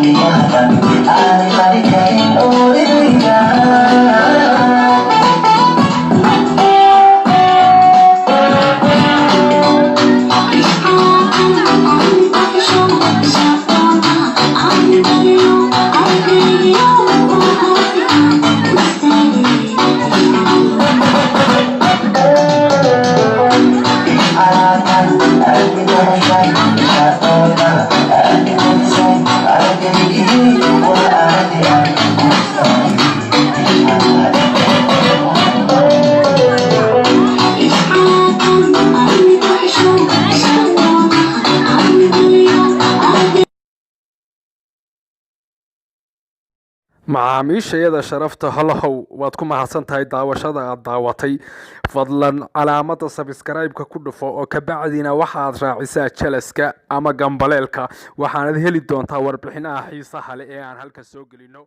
Qalbigaada aanay qari karin oridayda. Macaamiishayada sharafta holohow, waad ku mahadsan tahay daawashada aad daawatay. Fadlan calaamada subscribe-ka ku dhufo oo kabacdina waxaad raacisaa jalaska ama gambaleelka. Waxaanad heli doontaa warbixinaha xiisaha leh ee aan halka soo gelino.